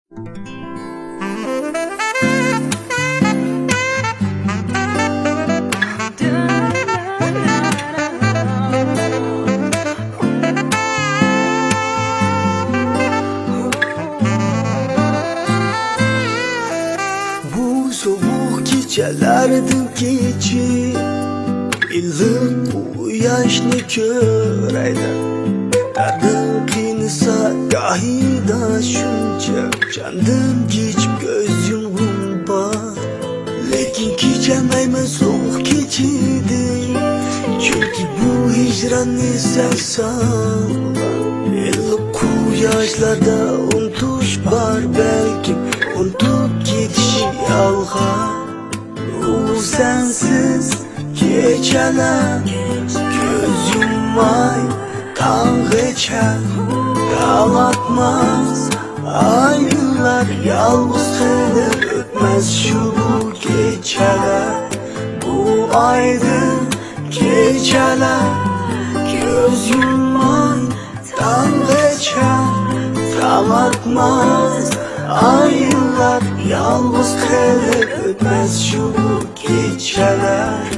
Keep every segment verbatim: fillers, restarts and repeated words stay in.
بۇ سوغۇق كېچىلەردىن كېچىپ، ئىللىق قۇياشنى كۆرەيلى. دەردىڭ قىينىسا گاھىدا شۇنچە، جاندىن كېچىپ كۆز يۇمغۇم بار. لېكىن كېچەلمەيمەن سوغۇق كېچىدىن، چۈنكى بۇ ھىجراننى سەن سالغان. ئىللىق قۇياشلاردا ئۇنتۇش بار بەلكىم، ئۇنتۇپ كېتىشى يالغان. ئۇ سەنسىز كېچەلەر، كۆز يۇمماي تاڭغىچە، تاڭ ئاتماس ئايلار، يالغۇز قېلىپ ئۆتمەس شۇ بۇ كېچەلەر. بۇ ئايدىن كېچەلەر، كۆز يۇمماي تاڭغىچە، تاڭ ئاتماس ئايلار، يالغۇز قېلىپ ئۆتمەس شۇ كېچەلەر.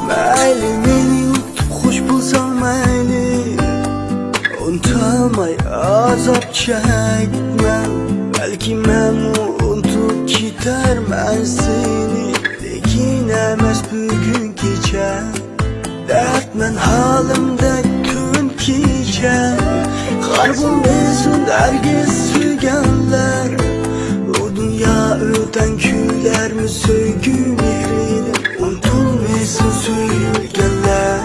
مەيلى، مېنى ئۇنتۇپ خۇش بولساڭ مەيلى، ئۇنتۇماي ئازاب چەكمە. بەلكى مەنمۇ ئۇنتۇپ كېتەرمەن سېنى، لېكىن ئەمەس بۈگۈن كېچە. دەردمەن ھالىمدەك كۈن كېچە. خار بولمىسۇن ھەرگىز سۆيگەنلەر، ئۇ دۇنيا ئۆتەڭ كۈلەرمۇ سۆيگۈ مېھرىدىن، ئۇنتۇلمىسۇن سۆيۈلگەنلەر.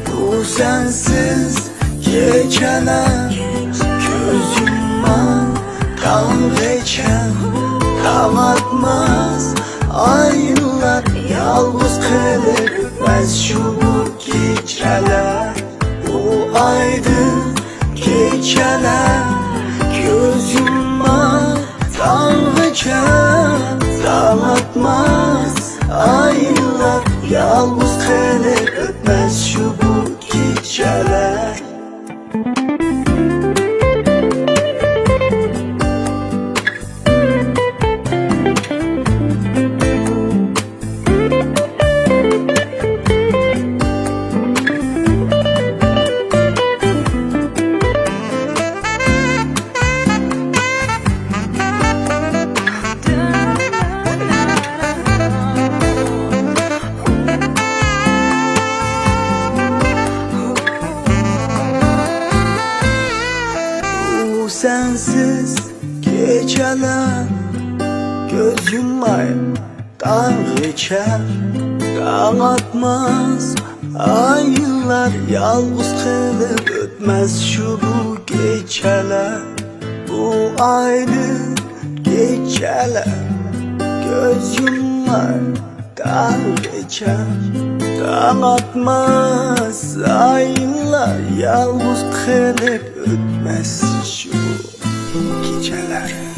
بۇ سەنسىز كېچەلەر، كۆز يۇمماي تاڭغىچە، تاڭ ئاتماس ئايلار، يالغۇز قېلىپ ئۆتمەس شۇ بۇ كېچەلەر. بۇ ئايدىن كېچەلەر، كۆز يۇمماي تاڭغىچە، تاڭ ئاتماس ئايلار، يالغۇز قېلىپ ئۆتمەس شۇ بۇ كېچەلەر. ئۇ سەنسىز كېچەلەر، كۆز يۇمماي تاڭغىچە، تاڭ ئاتماس ئايلار، يالغۇز قېلىپ ئۆتمەس شۇ بۇ كېچەلەر. بۇ ئايدىن كېچەلەر، كۆز يۇمماي تاڭغىچە، تاڭ ئاتماس ئايلار، يالغۇز قېلىپ ئۆتمەس شۇ كېچەلەر.